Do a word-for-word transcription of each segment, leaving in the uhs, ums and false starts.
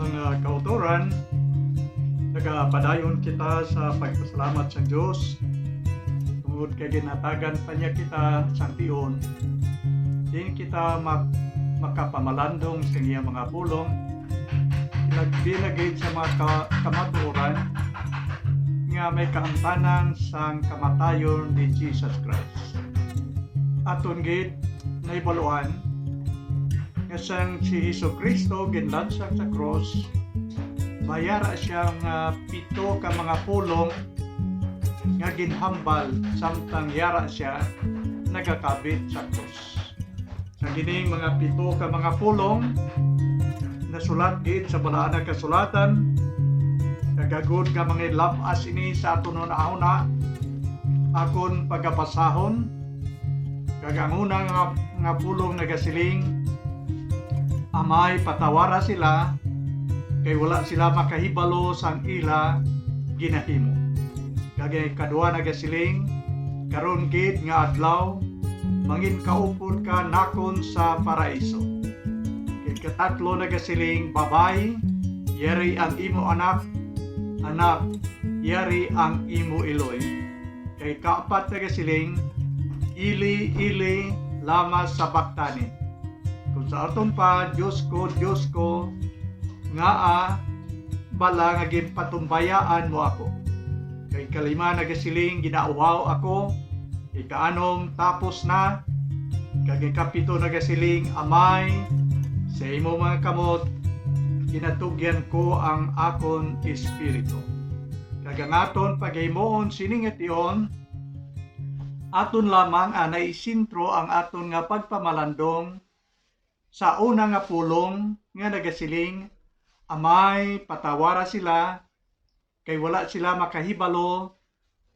Mga kautoran, nagapadayon kita sa pagpasalamat sa Dios tungod kay ginhatagan pa niya kita sang tion. Din kita mak- makapamalandong sa iya mga pulong, labi na gid sa mga ka- kamatuoran nga may kaangtanan sang kamatayon ni Jesus Christ. Aton gid nahibaluan nga sang si Jesu-Cristo ginlansang sa krus, may ara siya nga pito ka mga pulong nga ginhambal samtang yara siya nagakabit sa krus. Sa kining mga pito ka mga pulong, nasulat gid sa Balaan nga Kasulatan, kag agod nga manginlab-as ini sa aton hunahuna, akon pagabasahon, kag ang una nga, nga pulong nagasiling, "Amay, patawara sila, kay wala sila makahibalo sang ila ginahimo." Kag ang ikadua nagasiling, "Karon gid nga adlaw, manginkaupod ka nakon sa paraiso." Kag ikatatlo nagasiling, "Babay, yari ang imo anak, anak, yari ang imo iloy." Kay ikaapat nagasiling, "Eli, Eli, lama sabachthani?" Kung sa aton pa, "Dios ko, Dios ko, ngaa bala nga ginpatumbayaan mo ako?" Kay ikalima nagasiling, "Ginauhaw ako." Ikaanom, "Tapos na." Kag ikapito nagasiling, "Amay, sa imo mga kamot ginatugyan ko ang akon espiritu." Kag ang aton paghimuon sini nga tion, aton lamang anay isentro ang aton nga pagpamalandong sa una nga pulong nga nagasiling, "Amay, patawara sila, kay wala sila makahibalo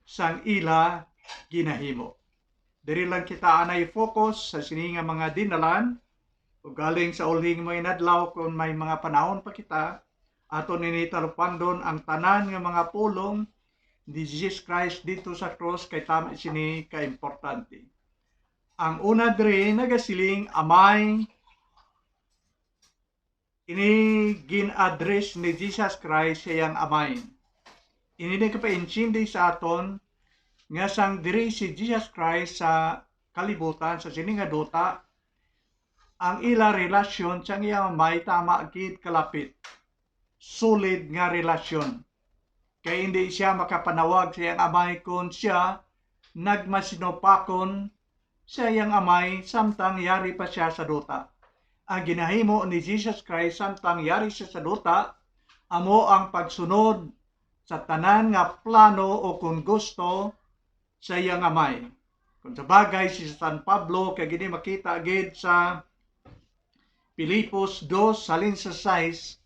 sang ila ginahimo." Diri lang kita anay focus sa sini nga mga dinalan, ugaling sa ulhing mga inadlaw, kung may mga panahon pa kita, aton ini talupangdon ang tanan nga mga pulong ni Jesus Christ dito sa cross, kay tama sini ka importante. Ang una diri nagasiling, "Amay." Ini gin-address ni Jesus Christ sa iyang Amay. Ini nagpaintindi sa aton nga sang diri si Jesus Christ sa kalibutan, sa sini nga duta, ang ila relasyon sang iyang Amay tama gid kalapit. Solid nga relasyon. Kay indi sia makapanawag sa iyang Amay kon sia nagmasinupakon sa iyang Amay samtang yari pa sia sa duta. Ang ginahimo ni Jesus Christ samtang yari sia sa duta amo ang pagsunod sa tanan nga plano o kon gusto sa iyang Amay. Kon sa bagay, si San Pablo, kay gini makita gid sa Filipos dos, halin sa sais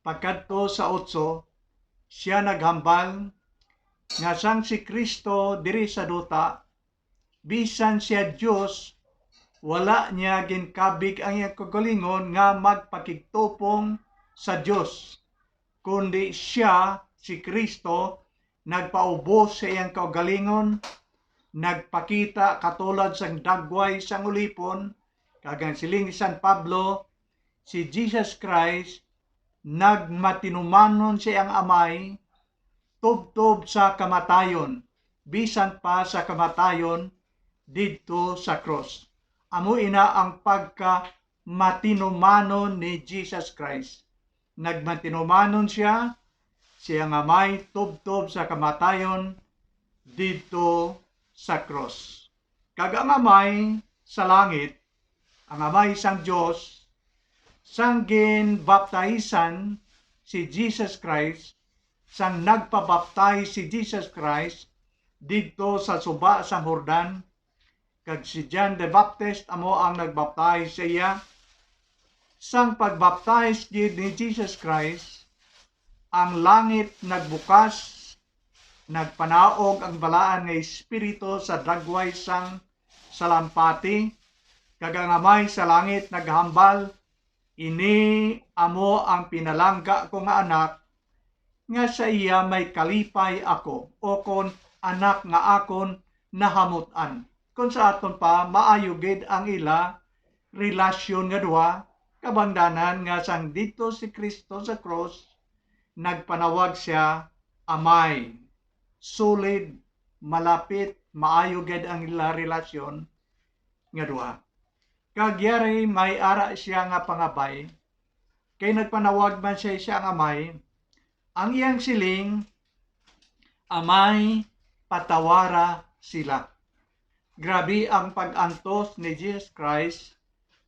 pagkadto sa otso, sia naghambal nga sang si Cristo diri sa duta, bisan sia Dios, wala niya ginkabig ang iyang kaugalingon nga magpakigtupong sa Dios, kundi sia, si Cristo, nagpaubos sa iyang kaugalingon, nagpakita katulad sang dagway sang ulipon, kag ang siling ni San Pablo, si Jesus Christ nagmatinumanon sa iyang Amay tubtob sa kamatayon, bisan pa sa kamatayon didto sa krus. Amo ina ang pagkamatinumanon ni Jesus Christ. Nagmatinumanon sia, sia nga may tubtob sa kamatayon didto sa krus. Kag ang Amay sa langit, ang Amay sang Dios, sang ginbaptaisan si Jesus Christ, sang nagpabaptize si Jesus Christ didto sa suba sang Jordan, kag si John the Baptist amo ang nagbaptize sa iya. Sang pagbaptize gid ni Jesus Christ, ang langit nagbukas, nagpanaog ang Balaan nga Espiritu sa dagway sang salampati, kag ang Amay sa langit naghambal, "Ini amo ang pinalangga ko nga Anak, nga sa iya may kalipay ako," o kon, "Anak nga akon nahamut-an." Kon sa aton pa, maayo gid ang ila relasyon nga duha, Kabangdanan nga sang didto si Cristo sa krus, nagpanawag sia, "Amay." Solid, malapit, maayo gid ang ila relasyon nga duha. Kag yari may ara sia nga pangabay, kay nagpanawag man sia sa Amay, ang iyang siling, "Amay, patawara sila." Grabe ang pag-antos ni Jesus Christ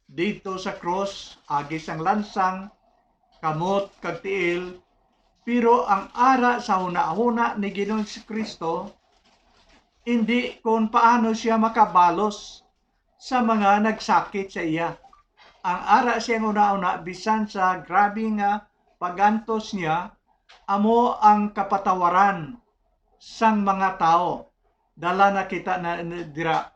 didto sa krus, agi sang lansang, kamot, kag tiil, pero ang ara sa hunahuna ni Ginoong Jesu-Cristo, indi kon paano sia makabalos sa mga nagsakit sa iya. Ang ara siyang hunahuna, bisan sa grabe nga pag-antos niya, amo ang kapatawaran sang mga tawo. Dala na kita na, na dira.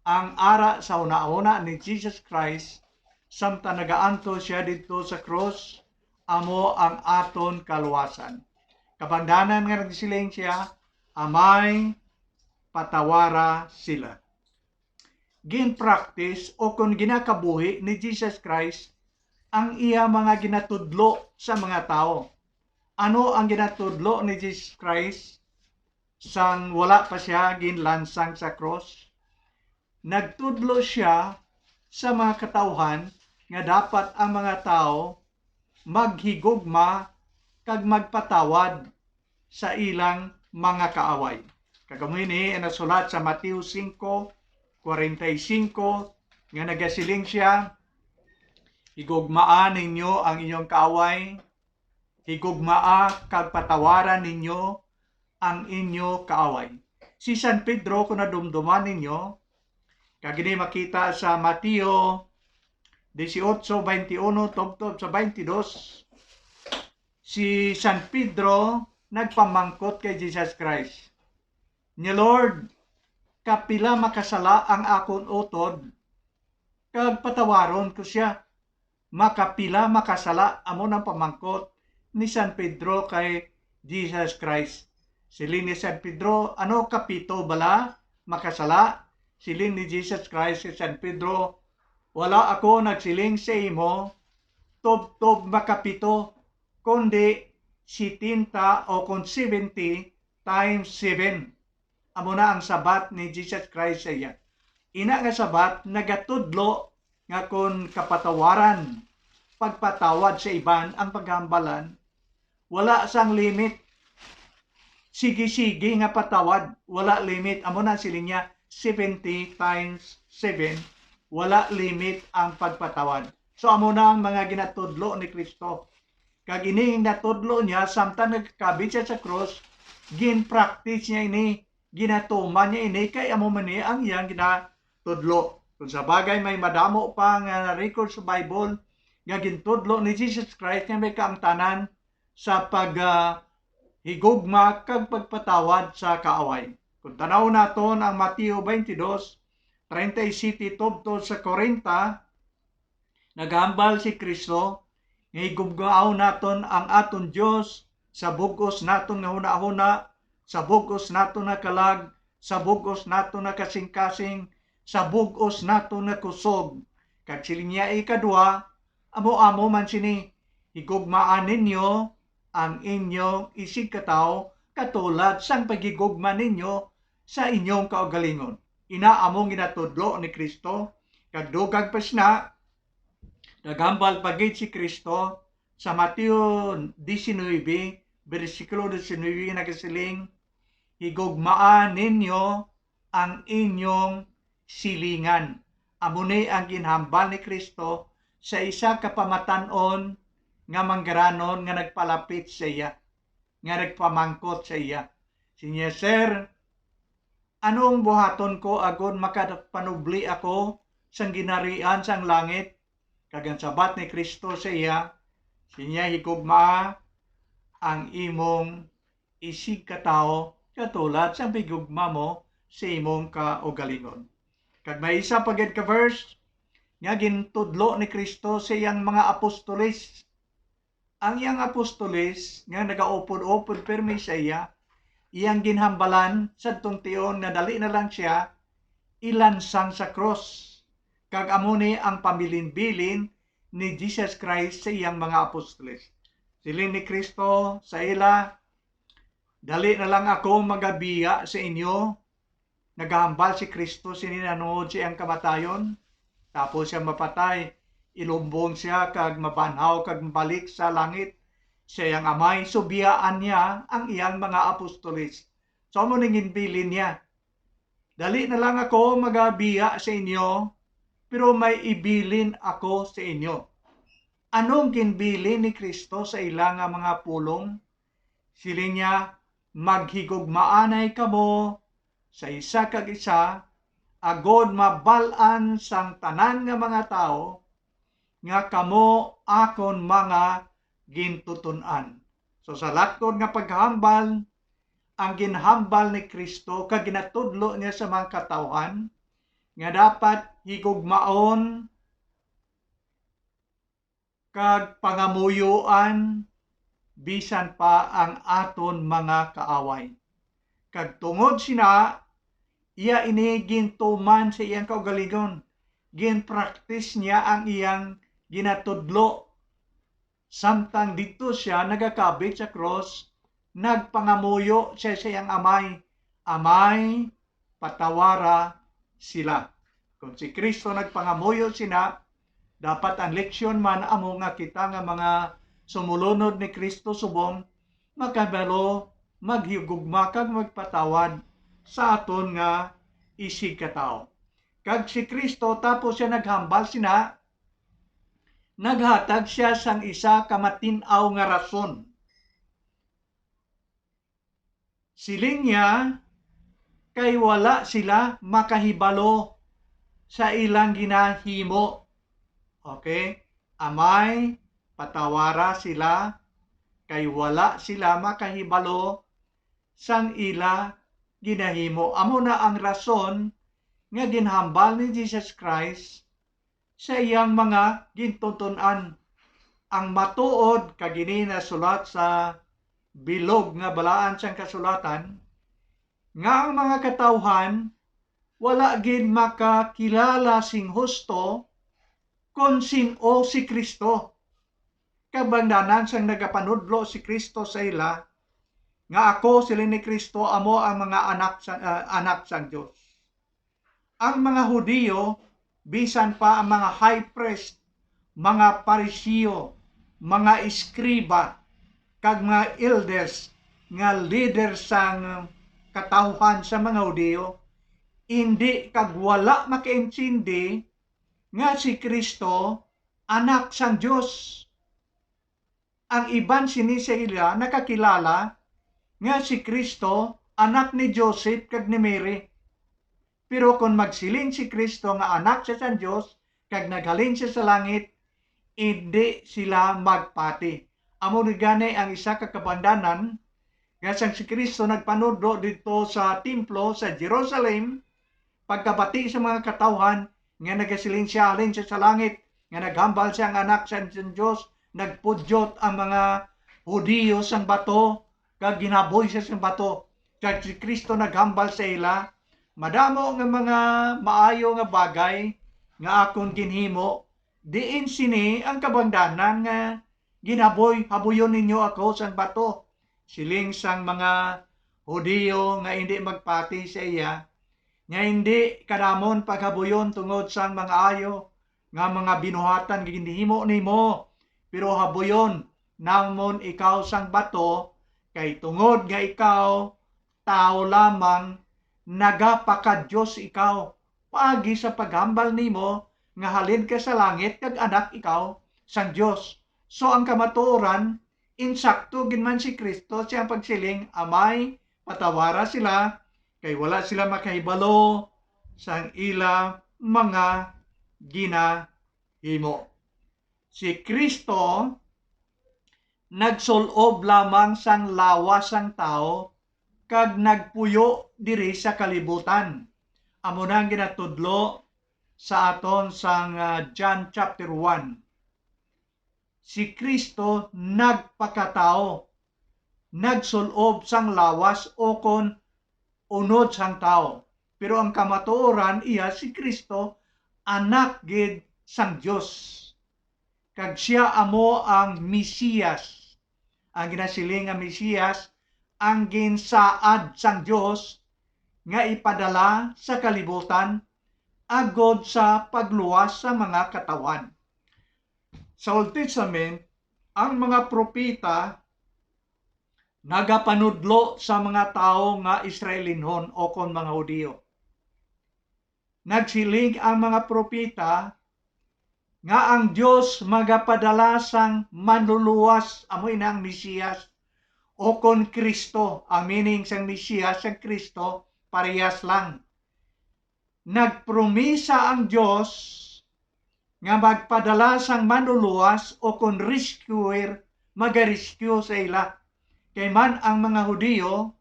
Ang ara sa hunahuna ni Jesus Christ, samtang nagaantos siya didto sa krus, amo ang aton kaluwasan. Kabangdanan nga nagsiling siya, "Amay, patawara sila." Gin-practice o kon ginakabuhi ni Jesus Christ ang iya mga ginatudlo sa mga tawo. Ano ang ginatudlo ni Jesus Christ sang wala pa siya ginlansang sa krus? Nagtudlo siya sa mga katawhan nga dapat ang mga tawo maghigugma kag magpatawad sa ilang mga kaaway. Kag amo ini ang nasulat sa Mateo singko, kwarenta y singko, nga nagasiling sia, "Higugmaa ninyo ang inyong kaaway, higugmaa kag patawaran ninyo ang inyo kaaway." Si San Pedro, kung nadumduman ninyo, kag ini makita sa Mateo dieciocho veintiuno tubtob sa veintidós, si San Pedro nagpamangkot kay Jesus Christ, niya, "Lord, kapila makasala ang akon utod, kag patawaron ko sia?" Makapila makasala? Amo nang pamangkot ni San Pedro kay Jesus Christ. Siling ni San Pedro, "Ano, kapito bala makasala?" Siling ni Jesus Christ kay San Pedro, "Wala ako nagsiling sa imo tubtob makapito, kundi setenta o kon seventy times seven." Amo na ang sabat ni Jesus Christ sa iya. Ina nga sabat nagatudlo nga kon kapatawaran, pagpatawad sa iban ang paghambalan, wala sang limit. Sige-sige nga patawad, wala limit. Amo na siling niya, seventy times seven, wala limit ang pagpatawad. So, amo na ang mga ginatudlo ni Cristo. Kag ini natudlo niya samtang nagkakabit siya sa krus, gin-practice niya ini, ginatuman niya ini, kay amo man ni ang iyang ginatudlo. Kung sa bagay, may madamo pa nga record sa Bible nga gintudlo ni Jesus Christ nga may kaangtanan sa pag, ah, higugma kag pagpatawad sa kaaway. Kung tanaw naton ang Mateo twenty-two, treinta y siete tubtob sa kwarenta, naghambal si Cristo nga higugmaon naton ang aton Dios sa bug-os naton nga hunahuna, sa bug-os naton nga kalag, sa bug-os naton nga kasingkasing, sa bug-os naton nga kusog. Kag siling niya ikadua, amo-amo man sini, higugmaan ninyo ang inyong isigkatawo katulad sang paghigugma ninyo sa inyong kaugalingon. Ina among ginatudlo ni Cristo, kag dugang pa sina, naghambal pa gid si Cristo sa Mateo diecinuebe, bersikulo diecinuebe, nagasiling, "Higugmaan ninyo ang inyong silingan." Amo ni ang ginhambal ni Cristo sa isa ka pamatan-on nga manggaranon nga nagpalapit sa iya, nga nagpamangkot sa iya. Sinya, "Sir, ano ang buhaton ko agod makapanubli ako sang ginharian sang langit?" Kag ang sabat ni Cristo sa iya, sinya, "Higugma ang imong isigkatawo katulad sang paghigugma mo sa imong kaugalingon." Kag may isa pa gid ka verse nga gintudlo ni Cristo sa iyang mga apostoles. Ang iyang apostoles nga nagaupod-upod pirmi sa iya, iyang ginhambalan sadtong tion nga dali na lang siya ilansang sa krus. Kag amo ni ang pabilin-bilin ni Jesus Christ sa iyang mga apostoles. Siling ni Cristo sa ila, "Dali na lang ako magabiya sa inyo." Nagahambal si Cristo sini nahanungod sa iyang kamatayon, tapos siya mapatay, ilumbong siya kag mabanhaw kag mabalik sa langit sa iyang Amay. So biyaan niya ang iyang mga apostoles. So amo ning ginbilin niya, "Dali na lang ako magabiya sa inyo, pero may ibilin ako sa inyo." Anong ginbilin ni Cristo sa ila nga mga pulong? Siling niya, "Maghigugmaanay kamo sa isa kag isa, agod mabal-an sang tanan nga mga tawo nga kamo akon mga gintuton-an." So, sa latkod nga paghambal, ang ginhambal ni Cristo kag ginatudlo niya sa mga katawhan nga dapat higugmaon kag pangamuyoan bisan pa ang aton mga kaaway. Kag tungod sina, iya ini gintuman sa iyang kaugalingon. Ginpractice niya ang iyang ginatudlo. Samtang didto sia nagakabig sa krus, nagpangamuyo sia sa iyang Amay, "Amay, patawara sila." Kon si Cristo nagpangamuyo sina, dapat ang leksyon man amo nga kita nga mga sumulunod ni Cristo subong makabalo, maghigugma kag magpatawad sa aton nga isigkatawo. Kag si Cristo, tapos siya naghambal sina, naghatag sia sang isa ka matin-aw nga rason. Siling niya, "Kay wala sila makahibalo sa ilang ginahimo." Okay? "Amay, patawara sila, kay wala sila makahibalo sang ila ginahimo." Amo na ang rason nga ginhambal ni Jesus Christ sa iyang mga gintuton-an. Ang matuod, kag ini nasulat sa bilog nga balaan sang kasulatan, nga ang mga katawhan wala gid makakilala sing husto kon sin-o si Cristo. Kabangdanan sang nagapanudlo si Cristo sa ila, nga ako, siling ni Cristo, amo ang mga anak sa, ah, anak sang Dios. Ang mga Hudiyo, bisan pa ang mga high priest, mga Pariseo, mga eskriba, kag mga elders nga leader sang katawhan sa mga Hudiyo, indi kag wala makaintindi nga si Cristo anak sang Dios. Ang iban sini sa ila nakakilala nga si Cristo anak ni Joseph kag ni Mary. Pero kon magsiling si Cristo nga anak siya sang Dios kag naghalin siya sa langit, indi sila magpati. Amo ni gani ang isa ka kabangdanan nga sang si Cristo nagpanudlo didto sa templo sa Jerusalem, pagkabati sa mga katawhan nga nagasiling siya halin siya sa langit, nga naghambal siya nga anak sa, sa Dios, nagpudyot ang mga Hudiyo sang bato, kag ginaboy siya sang bato. Kag si Cristo naghambal sa ila, "Madamo nga mga maayo nga bagay nga akon ginhimo, diin sini ang kabangdanan nga ginaboy, haboyon ninyo ako sang bato?" Siling sang mga Hudiyo nga indi magpati sa iya, nga, "Indi ka namon paghaboyon tungod sang mga ayo nga mga binuhatan nga ginhimo nimo, pero haboyon namon ikaw sang bato, kay tungod nga ikaw tawo lamang, nagapaka-Dios ikaw, paagi sa paghambal nimo nga halin ka sa langit kag anak ikaw sang Dios." So, ang kamatuoran, insakto gid man si Cristo sa iyang pagsiling, "Amay, patawara sila, kay wala sila makahibalo sang ila mga ginahimo." Si Cristo nagsul-ob lamang sang lawas sang tawo kag nagpuyo diri sa kalibutan. Amo na ang ginatudlo sa aton sang, ah, John chapter one. Si Cristo nagpakatawo, nagsul-ob sang lawas ukon unod sang tawo. Pero ang kamatuoran, iya si Cristo, Anak gid sang Dios. kag sia amo ang Mesiyas. Ang ginasiling nga Mesiyas, ang ginsaad sang Dios nga ipadala sa kalibutan agod sa pagluwas sa mga katawhan. Sa Old Testament, ang mga propeta nagapanudlo sa mga tawo nga Israelinhon o kon mga Hudiyo. Nagsiling ang mga propeta nga ang Dios magapadala sang manluluwas, amo ina ang Mesiyas, o kon Cristo. Ang meaning sang Mesiyas, sang Cristo, parehas lang. Nagpromisa ang Dios nga magpadala sang manluluwas o kon rescuer, magarescue sa ila. Kay man ang mga Hudiyo,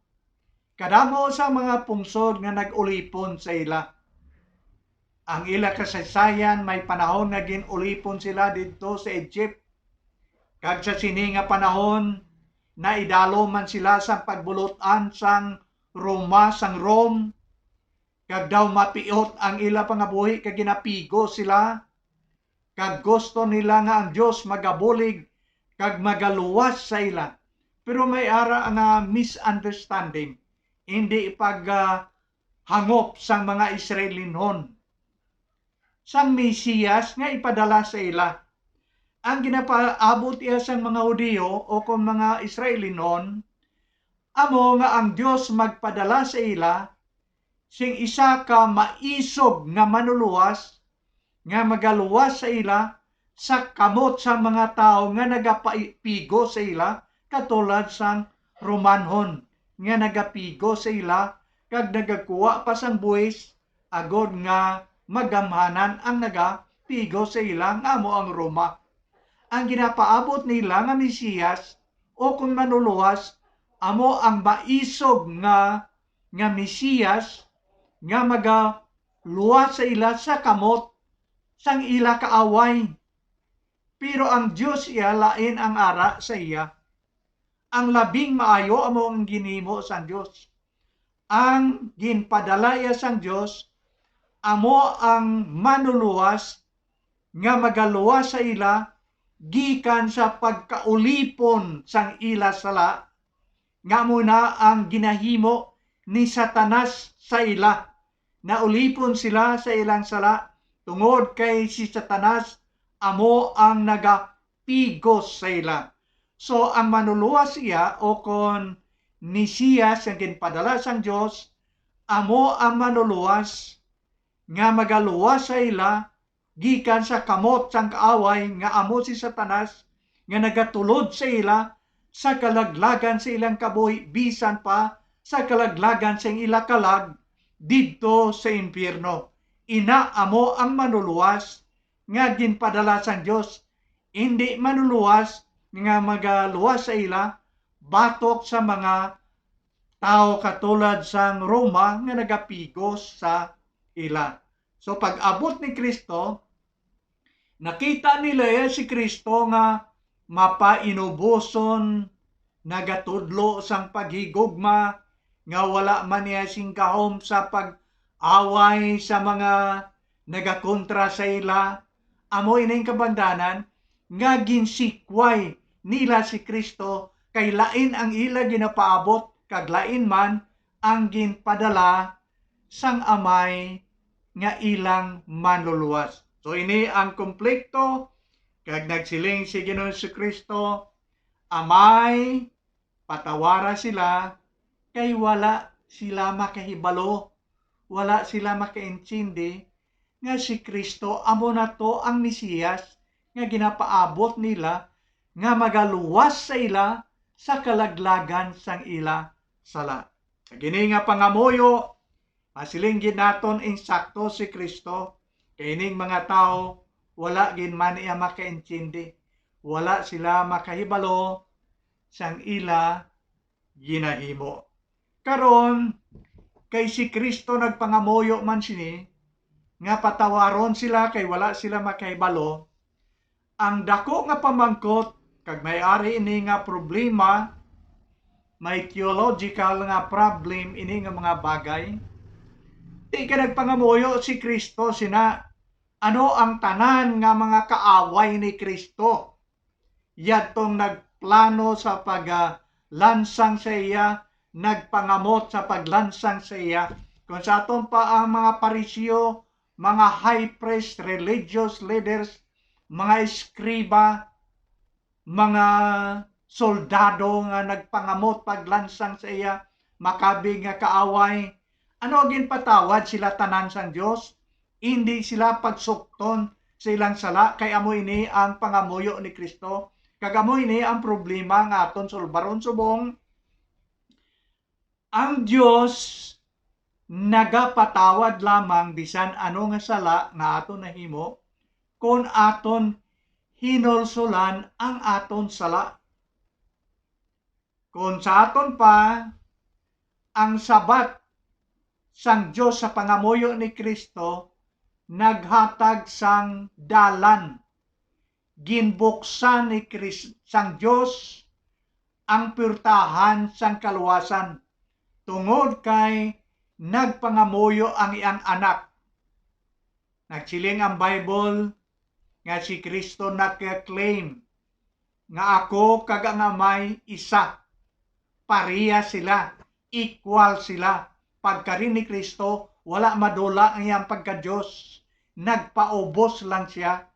kadamo sa mga pungsod nga nag-ulipon sa ila. Ang ila kasaysayan, may panahon nga gin-ulipon sila didto sa Egypt. Kag sa sini nga panahon, naidalo man sila sang pagbulot-an sang Roma, sang Rome, kag daw mapiot ang ila pangabuhi kag ginapigo sila, kag gusto nila nga ang Dios magabulig kag magaluwas sa ila. Pero may ara nga misunderstanding, hindi pag, ah, hangop sang mga Israelinhon sang Mesiyas nga ipadala sa ila. Ang ginapaabot iya sang mga Hudiyo o kon mga Israelinhon, amo nga ang Dios magpadala sa ila sing isa ka maisog nga manuluwas nga magaluwas sa ila sa kamot sang mga tawo nga nagapigo sa ila, katulad sang Romanhon nga nagapigo sa ila kag nagakuha pa sang buhis agod nga magamhanan ang nagapigo sa ila, nga amo ang Roma. Ang ginapaabot nila nga Mesiyas o kon manuluwas amo ang maisog nga, nga Mesiyas nga magaluwas sa ila sa kamot sang ila kaaway. Pero ang Dios iya, lain ang ara sa iya. Ang labing maayo amo ang ginhimo sang Dios. Ang ginpadala iya sang Dios amo ang manuluwas nga magaluwas sa ila gikan sa pagkaulipon sang ila sala, nga amo na ang ginahimo ni Satanas sa ila. Naulipon sila sa ilang sala, tungod kay si Satanas amo ang nagapigos sa ila. So, ang manuluwas iya, o kon Mesiyas nga ginpadala sang Dios, amo ang manuluwas nga magaluwas sa ila gikan sa kamot sang kaaway nga amo si Satanas, nga nagatulod sa ila sa kalaglagan sa ilang kabuhi, bisan pa sa kalaglagan sang ila kalag didto sa impyerno. Ina amo ang manuluwas nga ginpadala sang Dios, indi manuluwas nga magaluwas sa ila batok sa mga tawo katulad sang Roma nga nagapigos sa ila. So, pag-abot ni Cristo, nakita nila iya si Cristo nga mapainuboson, nagatudlo sang paghigugma, nga wala man niya sing gahom sa pag-away sa mga nagakontra sa ila. Amo ining kabangdanan nga ginsikway nila si Cristo, kay lain ang ila ginapaabot, kag lain man ang ginpadala sang Amay nga ilang Manluluwas. So, ini ang komplikto, kag nagsiling si Ginoong Jesu-Cristo, "Amay, patawara sila, kay wala sila makahibalo, wala sila makaintindi nga si Cristo amo na to ang Mesiyas nga ginapaabot nila, nga magaluwas sa ila sa kalaglagan sang ila sala." Sa gini nga pangamuyo, masiling gid naton insakto si Cristo, kay ining mga tawo wala gid man iya makaintindi, wala sila makahibalo sang ila ginahimo. Karon, kay si Cristo nagpangamuyo man sini, nga patawaron sila kay wala sila makahibalo, ang dako nga pamangkot, kag may ari ini nga problema, may theological nga problem ini nga mga bagay. Di ka nagpangamuyo si Cristo sina, Ano ang tanan nga mga kaaway ni Kristo? Yadtong nagplano sa paglansang sa iya, nagpangamot sa paglansang sa iya. Kung sa aton pa ang mga Pariseo, mga high priest, religious leaders, mga eskriba, mga soldado nga nagpangamot paglansang sa iya, makabig nga kaaway. Ano, ginpatawad sila tanan sang Dios? Indi sila pagsukton sa ilang sala, kay amo ini ang pangamuyo ni Kristo, kag amo ini ang problema nga aton sulbaron subong. Ang Dios nagapatawad lamang bisan ano nga sala nga aton nahimo, kon aton hinulsolan ang aton sala. Kon sa aton pa, ang sabat sang Dios sa pangamuyo ni Kristo naghatag sang dalan. Ginbuksan ni Kris-, sang Dios ang puwertahan sang kaluwasan, tungod kay nagpangamuyo ang iyang Anak. Nagsiling ang Bible nga si Kristo nag-claim nga, "Ako kag ang Amay isa." Pareha sila, equal sila. Pagkari ni Kristo, wala madula ang iyang pagka-Dios. Nagpaubos lang siya,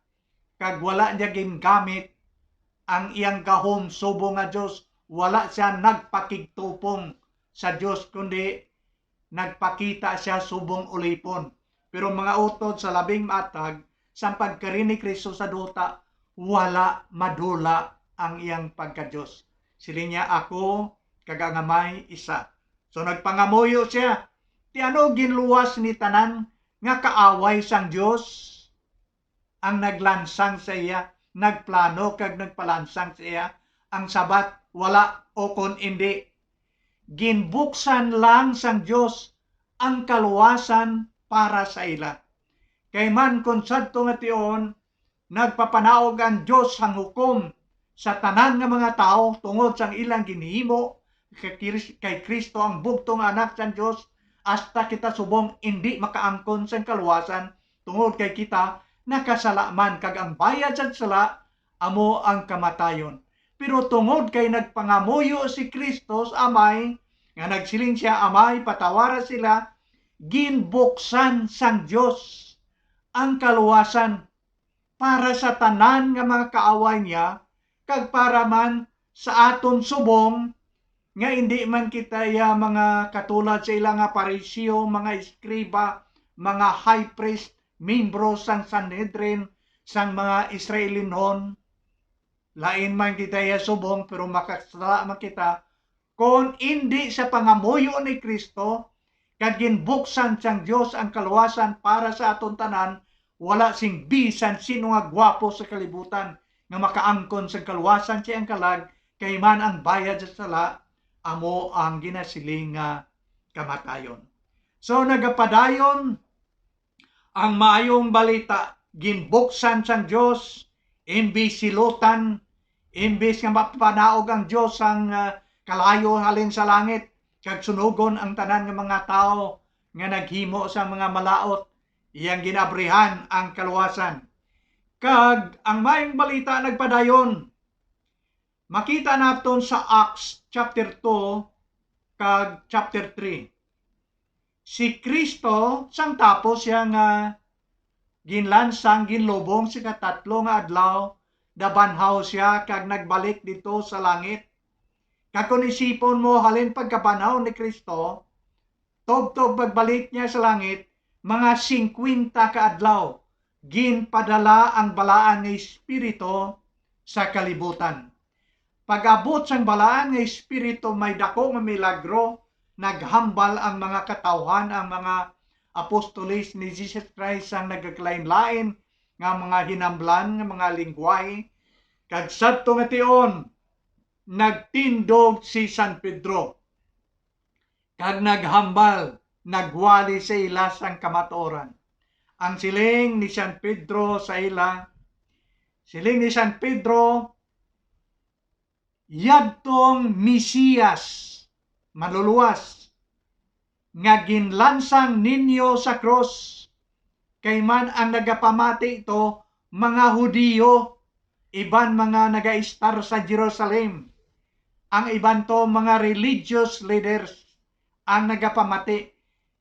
kag wala niya gingamit ang iyang gahom subong nga Dios. Wala siya nagpakigtupong sa Dios, kundi nagpakita siya subong ulipon. Pero, mga utod, sa labing matag, sang pagkari ni Kristo sa duta, wala madula ang iyang pagka-Dios. Siling niya, "Ako kag ang Amay isa." So, nagpangamuyo siya. Ti ano ginluwas ni tanan nga kaaway sang Dios? Ang naglansang sa iya, nagplano kag nagpalansang sa iya, ang sabat, wala, o kon indi. Ginbuksan lang sang Dios ang kaluwasan para sa ila. Kay man kon sadto nga tion, nagpapanaog ang Dios sang hukom sa tanan nga mga tawo tungod sang ilang ginhimo kay Kris-, kay Kristo ang bugtong Anak sang Dios, hasta kita subong indi makaangkon sang kaluwasan, tungod kay kita nakasala man, kag ang bayad sa sala amo ang kamatayon. Pero tungod kay nagpangamuyo si Kristo sa Amay, nga nagsiling siya, "Amay, patawara sila," ginbuksan sang Dios ang kaluwasan para sa tanan nga mga kaaway niya, kag para man sa aton subong, nga indi man kita iya mga katulad sa ila nga Pariseo, mga eskriba, mga high priest, membro sang Sanhedrin, sang mga Israelinon. Lain man kita iya subong, pero makasala man kita kon indi sa pangamuyo ni Kristo, kag ginbuksan sang Dios ang kaluwasan para sa aton tanan, wala sing bisan sino nga gwapo sa kalibutan nga makaangkon sang kaluwasan sa iyang kalag, kay man ang bayad sa sala amo ang ginasiling nga kamatayon. So, nagapadayon ang maayong balita, ginbuksan sang Dios, imbis silutan, imbis nga mapanaog ang Dios sang, ah, kalayo halin sa langit, kag sunugon ang tanan nga mga tawo nga naghimo sang mga malaut, iyang ginabrihan ang kaluwasan. Kag ang maayong balita nagpadayon. Makita naton sa Acts chapter two kag chapter three. Si Cristo, sang tapos siya nga ginlansang, ginlubong sa ikatatlo nga adlaw, nabanhaw siya kag nagbalik didto sa langit. Kag kon isipon mo, halin pagkabanhaw ni Cristo, tubtob pagbalik niya sa langit, mga singkwenta ka adlaw, ginpadala ang Balaan nga Espiritu sa kalibutan. Pag-abot sang Balaan nga Espiritu, may dako nga milagro, naghambal ang mga katawhan, ang mga apostoles ni Jesus Christ sang nagakalain-lain nga mga hinamblan, nga mga linggwahe, kag sadto nga tion, nagtindog si San Pedro kag naghambal, nagwali sa ila sang kamatuoran. Ang siling ni San Pedro sa ila, siling ni San Pedro, "Yadtong Mesiyas, Manluluwas, nga ginlansang ninyo sa krus, Kay man ang nagapamati to, mga Hudiyo, iban mga nagaistar sa Jerusalem. Ang iban to, mga religious leaders ang nagapamati.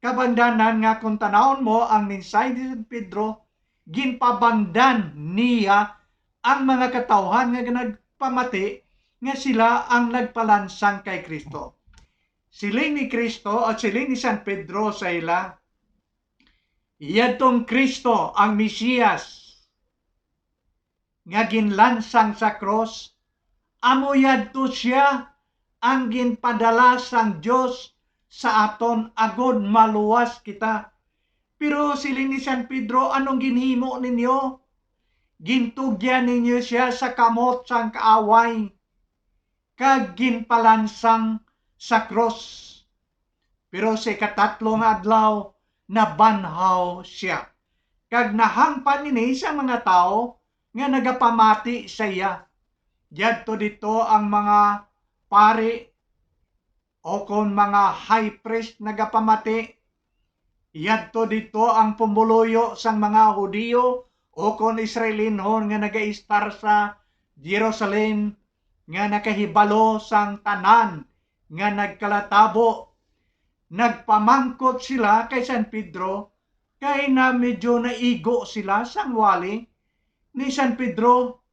Kabangdanan nga kung tanawon mo ang mensahe ni San Pedro, ginpabangdan niya ang mga katawhan nga nagpamati nga sila ang nagpalansang kay Kristo. Siling ni Kristo o siling ni San Pedro sa ila, yadtong Kristo ang Mesiyas nga ginlansang sa krus, amo yadto sia ang ginpadala sang Dios sa aton agod maluwas kita. Pero siling ni San Pedro, anong ginhimo ninyo? Gintugyan ninyo sia sa kamot sang kaaway kag ginpalansang sa krus. Pero sa ikatatlo nga adlaw, nabanhaw sia, kag nahangpan ini sa mga tawo nga nagapamati sa iya. Yadto didto ang mga pari o kon mga high priest nagapamati, yadto didto ang pumuluyo sang mga Hudiyo o kon Israelinhon nga nagaistar sa Jerusalem, nga nakahibalo sang tanan nga nagkalatabo. Nagpamangkot sila kay San Pedro, kay na medyo naigo sila sang wali ni San Pedro,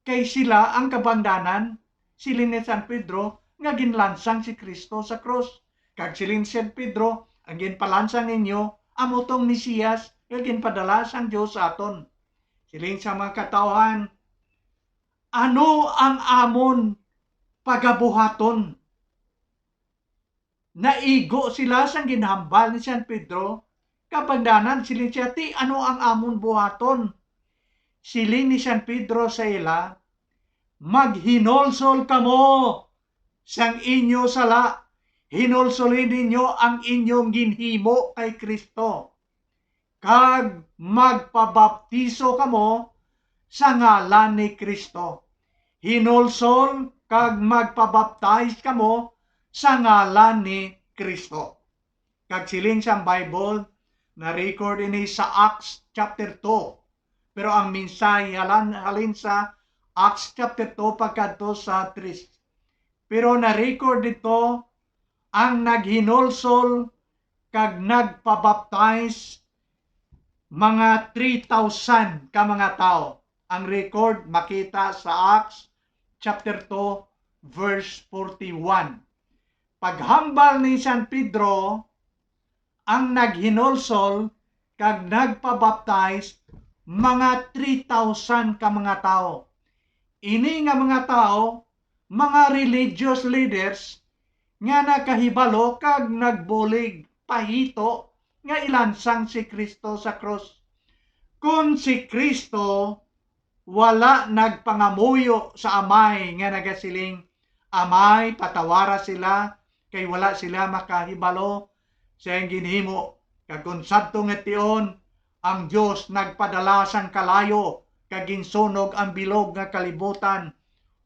kay sila ang kabangdanan, siling ni San Pedro, nga ginlansang si Kristo sa krus. Kag siling ni San Pedro, ang ginpalansang ninyo amo tong Mesiyas nga ginpadala sang Dios sa aton. Siling sa mga katawhan, ano ang amon pagabuhaton? Naigo sila sang ginhambal ni San Pedro. Kabangdanan, siling siya, "Ti ano ang amon buhaton?" Siling ni San Pedro sa ila, "Maghinulsol kamo sang inyo sala, hinulsoli ninyo ang inyong ginhimo kay Kristo, kag magpabaptiso kamo sa ngalan ni Kristo." Hinulsol kag magpabaptize kamo sa ngalan ni Kristo. Kag siling sang Bible, na-record ini sa Acts chapter two. Pero ang mensahe halan-, halin sa Acts chapter two pagkadto sa three. Pero na-record dito ang naghinulsol kag nagpabaptize, mga three thousand ka mga tawo. Ang record makita sa Acts chapter two, verse forty-one. Paghambal ni San Pedro, ang naghinulsol kag nagpabaptize, mga three thousand ka mga tawo. Ini nga mga tawo, mga religious leaders nga nakahibalo kag nagbulig pahito nga ilansang si Kristo sa krus. Kon si Kristo wala nagpangamuyo sa Amay nga nagasiling, "Amay, patawara sila, kay wala sila makahibalo sa iyang ginhimo." Kag kon sadto nga tion, ang Dios nagpadala sang kalayo kag ginsunog ang bilog nga kalibutan,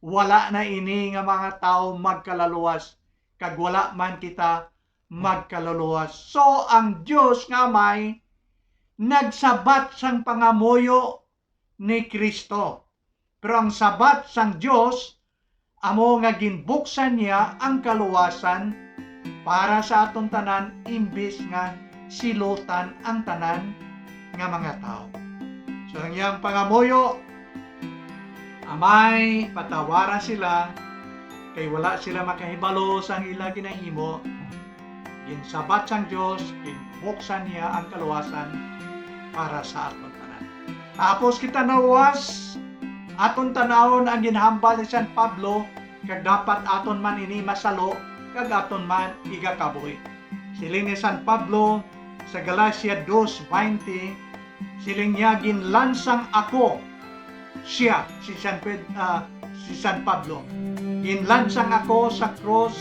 wala na ini nga mga tawo magkalaluwas, kag wala man kita magkalaluwas. So, ang Dios nga Amay nagsabat sang pangamuyo ni Cristo. Pero ang sabat sang Dios amo nga ginbuksan niya ang kaluwasan para sa aton tanan, imbis nga silutan ang tanan nga mga tawo. So, ang iyang pangamuyo, "Amay, patawara sila, kay wala sila makahibalo sang ila ginahimo." Ginsabat sang Dios, ginbuksan niya ang kaluwasan para sa aton tanan. Tapos kita naluwas, aton tanawon ang ginhambal ni San Pablo, kag dapat aton man ini masalo, kag aton man igakabuhi. Siling ni San Pablo sa Galacia dos veinte, siling niya, "Ginlansang ako," siya, si San Ped-, ah, si San Pablo, "Ginlansang ako sa krus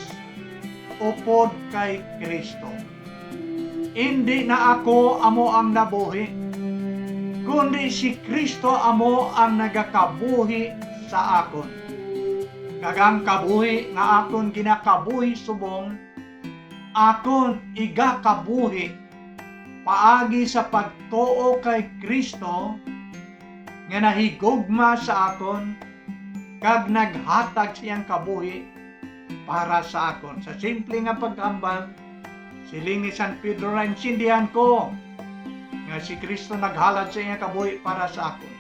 upod kay Cristo. Indi na ako amo ang nabuhi, kundi si Cristo amo ang nagakabuhi sa akon. Kag ang kabuhi nga akon ginakabuhi subong, akon igakabuhi paagi sa pagtuo kay Cristo nga nahigugma sa akon kag naghatag sa iyang kabuhi para sa akon. Sa simple nga paghambal, siling ni San Pedro, naintindihan ko nga si Cristo naghalad sa iyang kabuhi para sa akon.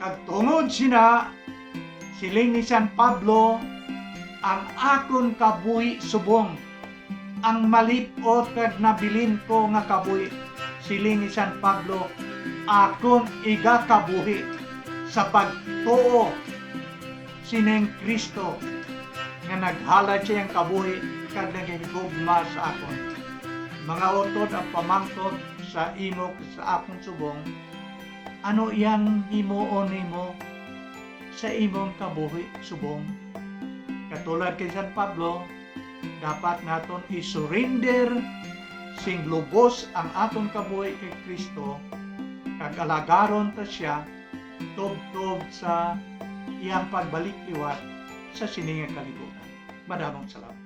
Kag tungod sina, siling ni San Pablo, ang akon kabuhi subong, ang malip-ot kag nabilin ko nga kabuhi, siling ni San Pablo, akon igakabuhi sa pagtuo sining Cristo nga naghalad sa iyang kabuhi kag naghigugma sa akon. Mga utod, ang pamangkot sa imo sa akon subong, ano iyang himuon nimo sa imong kabuhi subong? Katulad kay San Pablo, dapat naton i-surrender sing lubos ang aton kabuhi kay Cristo, kag alagaron ta sia tubtob sa iyang pagbalik liwat sa sini nga kalibutan. Madamong salamat.